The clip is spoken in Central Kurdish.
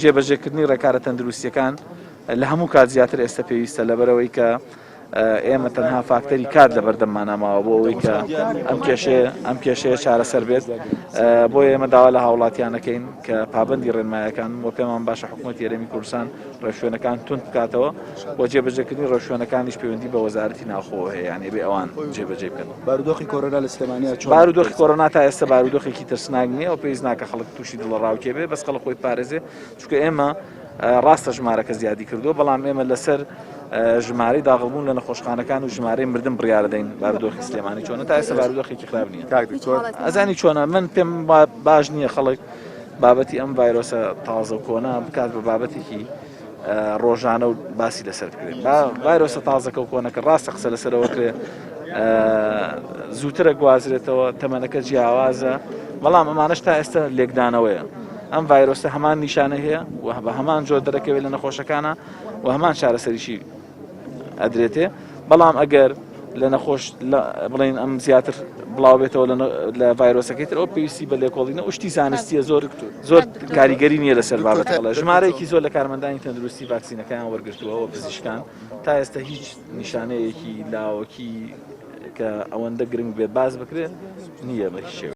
جێبەجێکردنی ڕێکارە تەندروستیەکان لە هەموو کات زیاتر ئێستا پێویستە لەبەرەوەی کە ئێمە تەنها فاکتەری کات لە بەردەممانە ماوە بۆ ئەوەی کە ئەم کێشەیە ئەم کێشەیە چارەسەر بێت بۆ ئێمە داوا لە هاوڵاتیانەکەین کە پابندی ڕێنمایەکان بۆ پێمان باشە حکوومەت یاریمی کوردستان ڕێوشوێنەکان توند بکاتەوە و جێبەجێکردنی ڕێوشوێنەکانیش پەیوەندی بە وەزارەتی ناوخۆوە هەیە یانێ بێ ئەوان جێبەجێ بکەن. بارودۆخی کۆرۆنا لە سلێمانیا چۆن؟ بارودۆخی کۆرۆنا تا ئێستا بارودۆخێکی ترسناک نییە و پێویست ناکە خەڵک تووشی دڵەڕاوکێ بێ بەس خەڵک خۆی پارێزێ چونکە ئێمە ڕاستە ژمارەکە زیادی کردووە بەڵام ئێمە لەسەر ژمارەی داغڵبوون لە نەخۆشخانەکان و ژمارەی مردن بڕیاردەین بارودۆخی سلێمانی چۆنە تا ئێستا بارودۆخێکی خراپ نییە ئەزانی چۆنە من پێم باش نییە خەڵک بابەتی ئەم ڤایرۆسە تازە و کۆنە بکات بە بابەتێکی ڕۆژانە و باسی لەسەر بکرێت با ڤایرۆسە تازەکە و کۆنەکە ڕاستە قسە لەسەرەوە کرێ زووترە گوازرێتەوە تەمەنەکە جیاوازە بەڵام ئەمانش تا ئێستا لێکدانەوەیە ئەم ڤایرۆسە هەمان نیشانە هەیە و بە هەمان جۆر دەرەکەوێت لە نەخۆشەکانە و هەمان چارەسەریشی ئەدرێتێ بەڵام ئەگەر لە نەخۆش بڵێن ئەم زیاتر بڵاو بێتەوە لە ڤایرۆسەکەی تر ئەو پێویستی بە لێکۆڵینە و شتی زانستیە زۆر زۆر کاریگەری نییە لەسەر بابەتەڵە ژمارەیەکی زۆر لە کارمەندانی تەندروستی ڤاکسینەکەیان وەرگرتووە و پزیشکان تا ئێستا هیچ نیشانەیەکی لاوەکی کە ئەوەندە گرنگ بێت باز بکرێت نییە بە هیچ شێوەیەک.